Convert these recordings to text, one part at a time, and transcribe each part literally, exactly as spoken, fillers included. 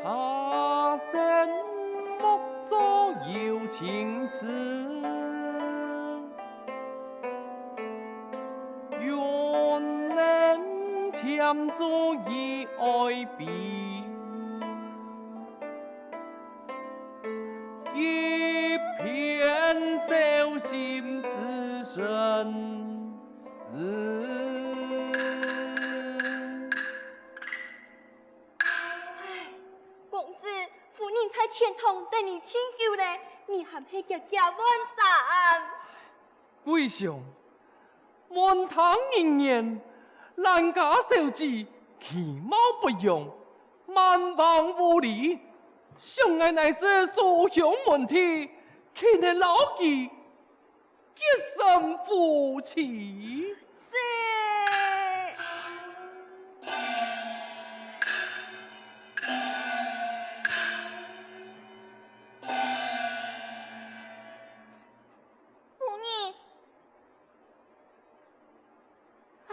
阿生目中有情痴，愿能牵住伊爱臂，一片晓心之生死。 公子，夫人在前堂等你盡久了，你還係遽遽換衫。桂相，門庭人言，蘭家小姐其貌不揚，蠻橫無理，想𠊎乃是書香門第，豈能摎佢 結成夫妻。这，夫人，唉。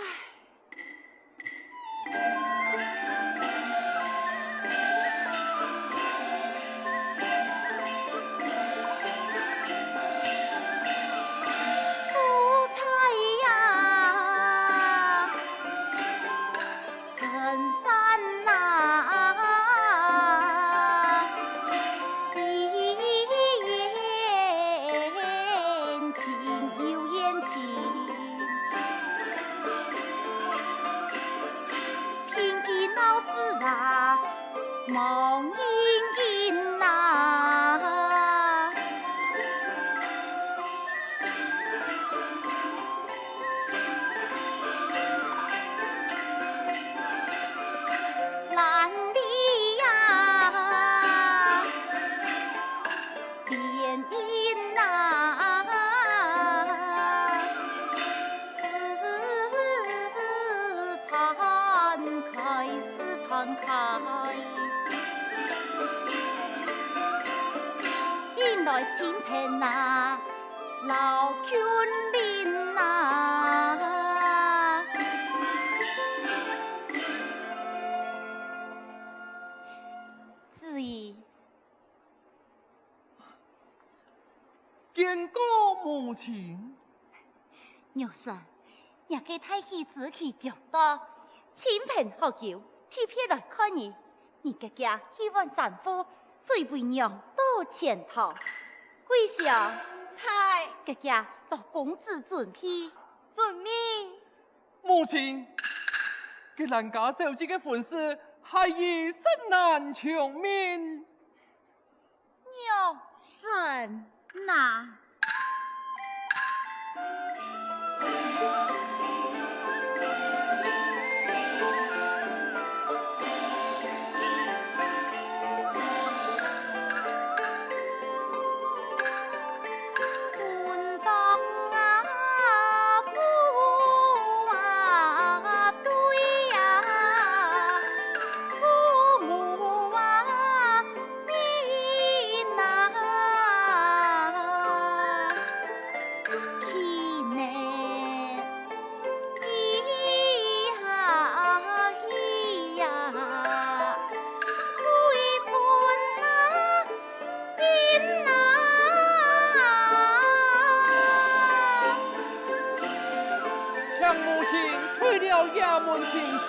子怡， 见过母亲。玉扇，若个大喜之期將到，親朋好友特別來看你。你遽遽去換衫褲，隨陪娘到前堂。桂相，在。遽遽摎公子準備。遵命。母亲，該蘭家小姐个婚事，還已甚難成命。 玉扇啊。请母亲退了衙门请示。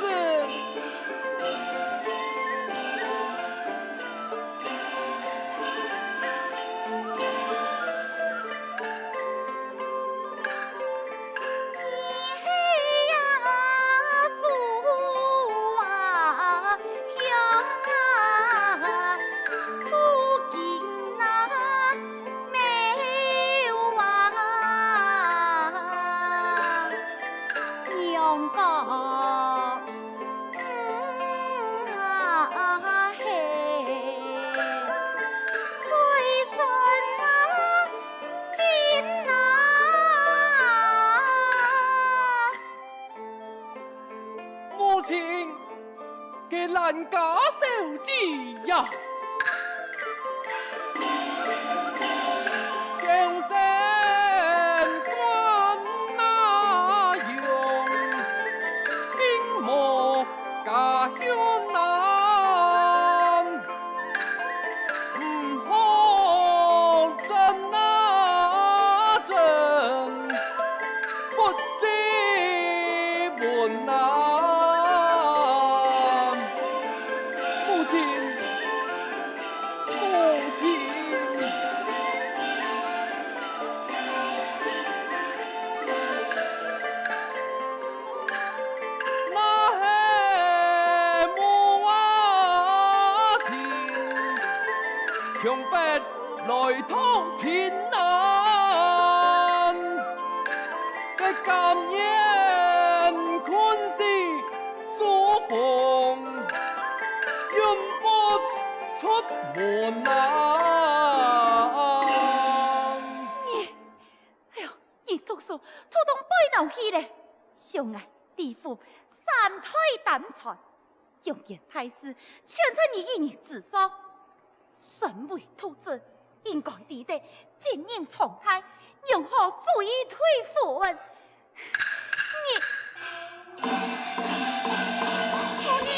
母亲，该兰家小姐呀！ 家乡难。強迫來討情難，該甘願困死書房，永不出門難。 哎喲，你讀書讀到背囊去咧，想𠊎李府三代單傳，容顏大事全在你一人之上。身為讀者，應該知得責任重大，如何隨意推翻？你，你，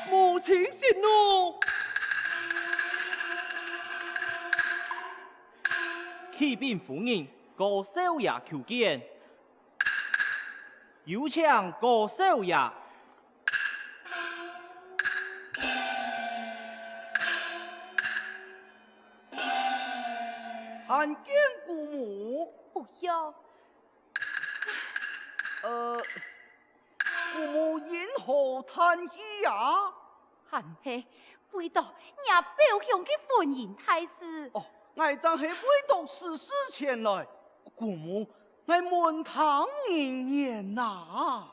母親息怒。 啟禀夫人，高少爺求見。有請高少爺。參見姑母。不用。呃， 姑母因何嘆氣啊？還係為著若表兄个婚姻大事。哦，𠊎正係為著此事前來。姑母，𠊎滿堂人言哪！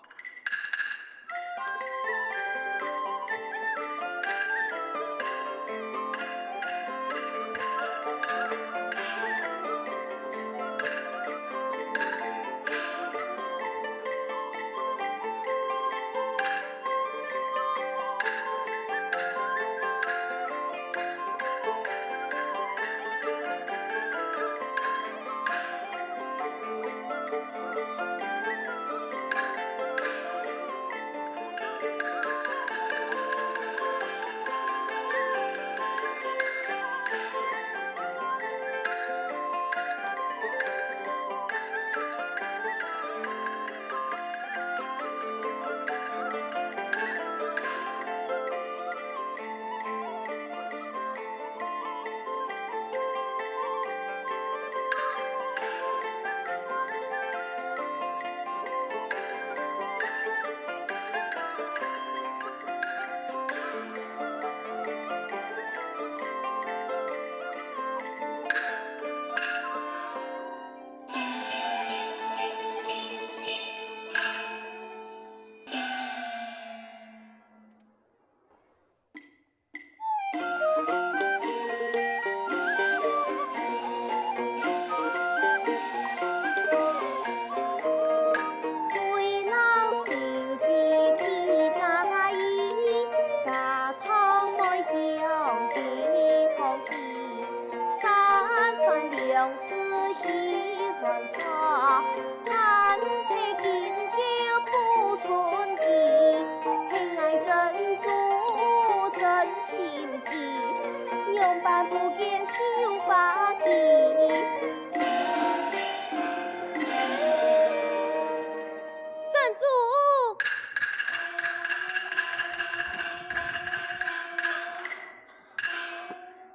珍珠！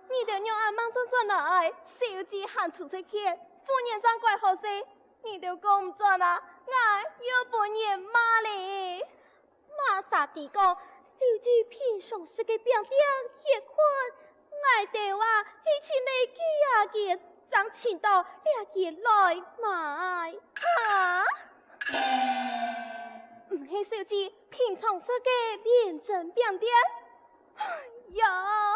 你兜仰恁慢轉轉來？小姐還在出去，夫人正怪好勢，你兜趕毋轉啊，𠊎又分人罵咧。 麼儕知講，小姐平常時个餅店歇睏，𠊎兜啊去尋了幾下間，正尋到這間來買。哈？毋係小姐平常時个蓮珍餅店？哎呀，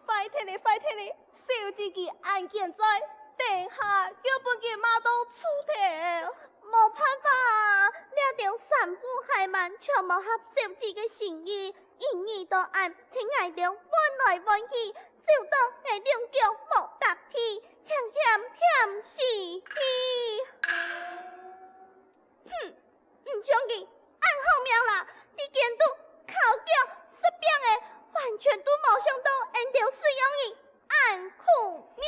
壞忒咧，壞忒咧！ 小姐佢恁奸詐，等下又分佢罵到臭頭。無辦法啊，這兜衫褲鞋襪全無合小姐个心意，一日到暗分𠊎兜換來換去，走到𠊎兩腳無搭地，險險悿死去。 哼，毋像佢恁好命啦，在間肚烤腳食餅仔，完全都無想到𠊎兜使用人恁苦命。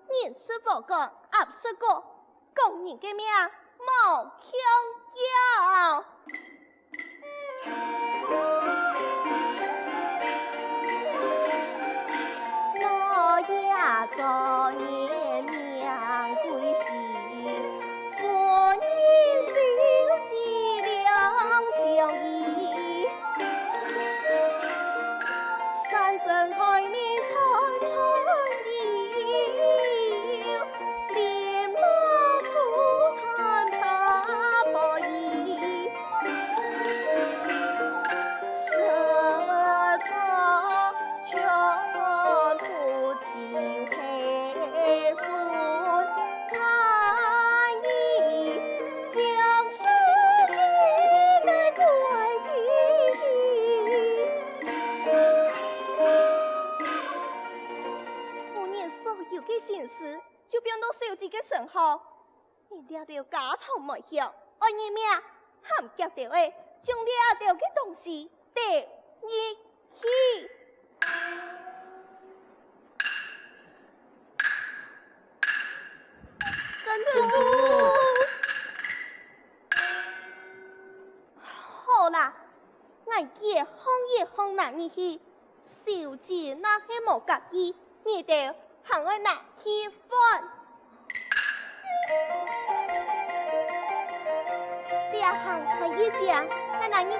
人食禾稈，鴨食穀，講人个命無共樣。人海里串串游，莲花初探踏白衣。 夫人所有个心思，就放到小姐个身上。 你這兜家頭妹仔，愛認命，還遽兜仔，將這兜个東西擲入去。珍珠！好啦，𠊎一項一項拿入去， 小姐若係無合意，你兜還愛拿去還。這下還一隻，𠊎拿入去。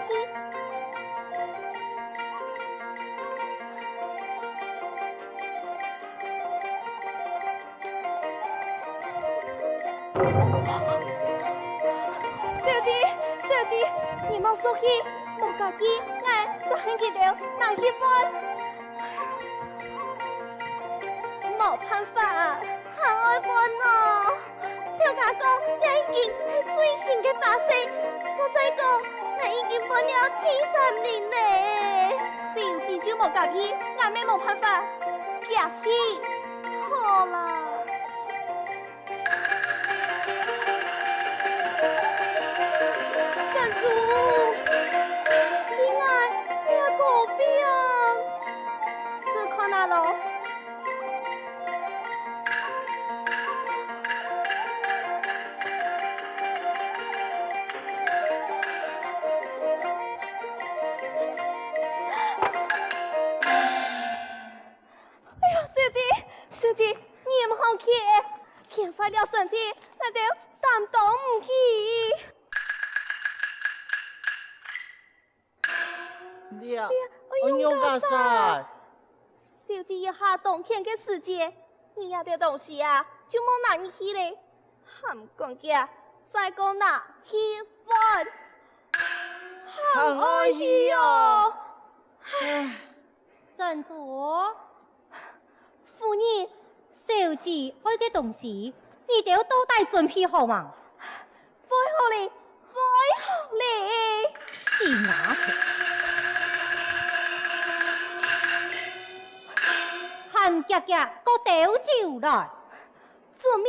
小姐，小姐，你莫生氣，無合意，𠊎再喊佢兜拿去還。無辦法，還愛還哦。大家講，這已經係最新个把式，我再講，𠊎已經還了第三輪咧。小姐就無合意，𠊎乜無辦法，遽去。好啦。 珍珠，你愛這个病，試看啊咯。哎喲，小姐，小姐，你毋好去，牽壞了身體，𠊎兜擔當毋起。 這，哎喲，愛仰結煞？小姐一下當譴个時節，你這兜東西啊，就莫拿入去咧，還趕遽再過拿去還，還愛去哦！唉。 珍珠。夫人，小姐愛个東西，你兜到底準備好吂？備好咧，備好咧。死丫頭！還遽遽過兜酒來！夫人，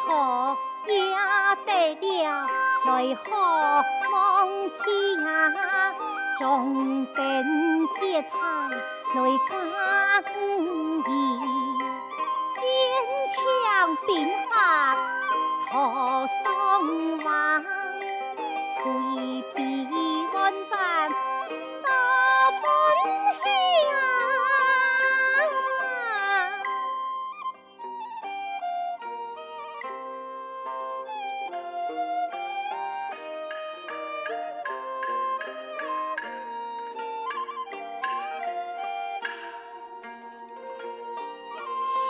坐也得了，來好望去呀，掌燈結綵來更衣。煙槍兵客坐雙橫， 舉杯換盞多歡喜啊！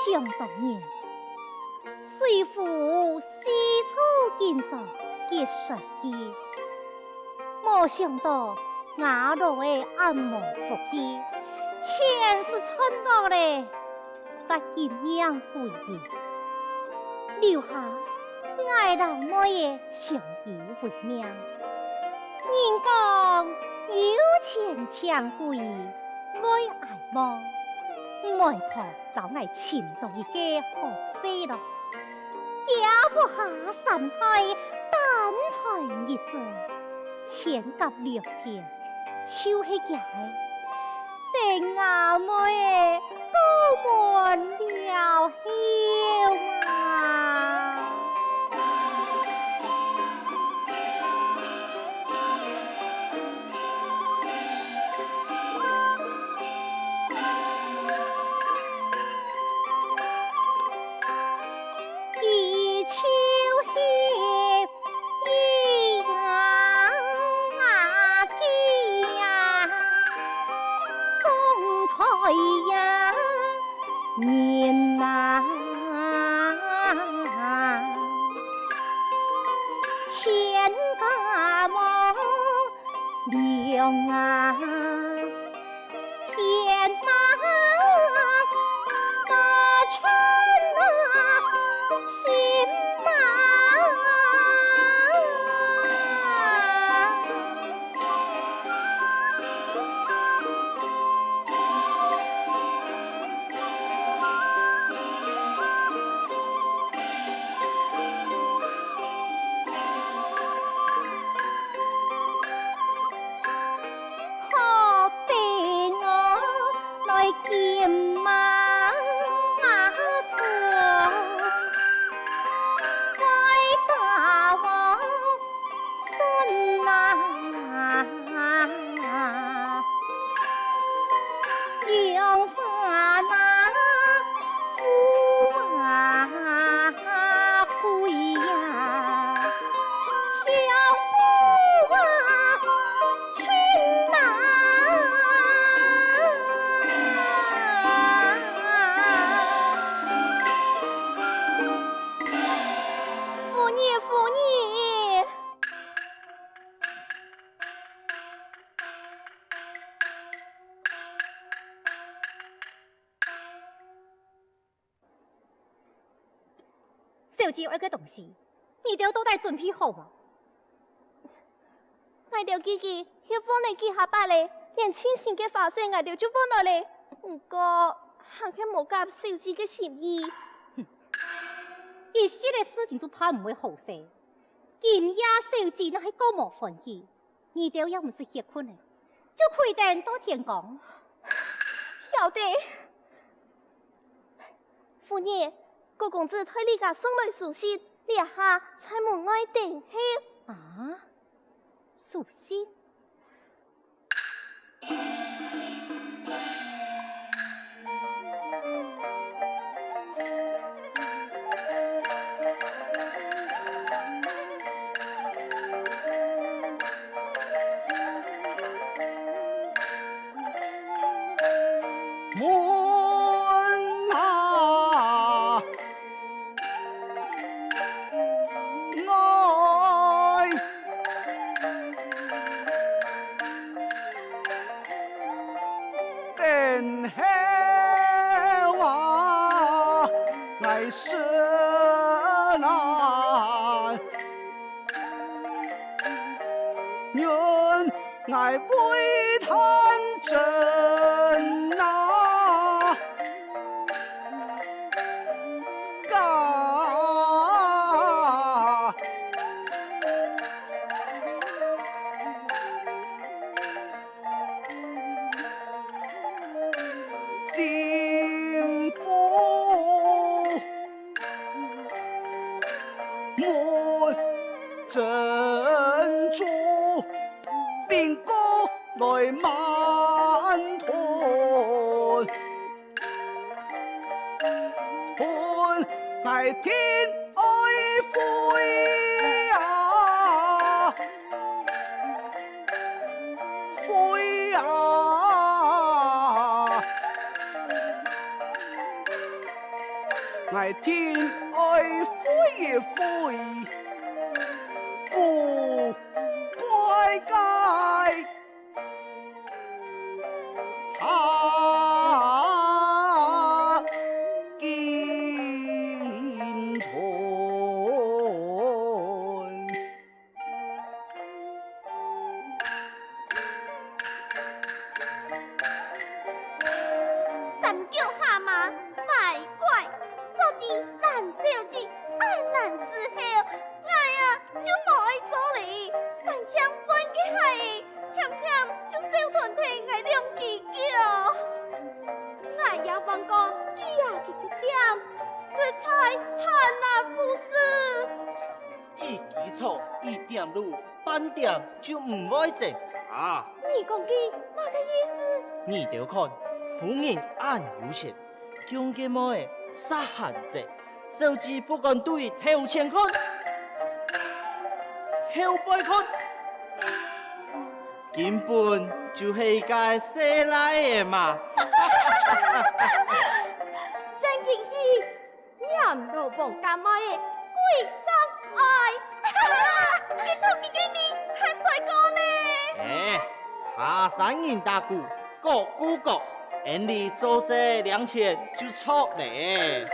想當年， 水浒四處經商結善緣，無想到吾老仔恁無福氣，錢係賺到咧，煞一命歸陰，留下𠊎摎妹仔相依為命。人講有錢請鬼會挨磨，媒婆摎𠊎尋到一個好婿咯，佢屋下三代單傳一子，全家六代就係佢个。 等阿妹仔過門了後嘛。佢就係 一樣啊，佢呀，種菜呀，人啊，全家無粮啊。 天啊，那春啊，心啊。好得我來金馬村，愛打我孫啊，用花那富啊貴呀。 香火啊，春啊。夫人，夫人。 小姐愛个東西，你兜到底準備好無？𠊎兜既經去換了幾下擺了，連盡新个花色𠊎兜就換來了。毋過，還係無合小姐个心意。一息仔事情就辦毋會好勢。今夜小姐若係過無歡喜， 你兜也毋使歇睏了，就開等到天光。曉得。夫人，郭公子代你家送來書信，這下在門外等候。啊？書信？ 門啊，外。 等候啊，𠊎身啊，願𠊎會聽真啊。 假。金府門珍珠， 冰糕來饅頭，分𠊎定愛飛啊，飛啊！𠊎定愛飛一飛，不 歸該茶金春。半點就毋會爭吵。你講佢麼个意思？你兜看，夫人恁有錢，降个妹仔煞閒仔，小姐不管對頭前看，後背看，根本就係一個細倈仔嘛。正經係， 閻羅王家妹仔，鬼正愛！佢討佢个人還在講呢！哎，爬山人打鼓，各顧各，𫣆俚做事領錢就著咧。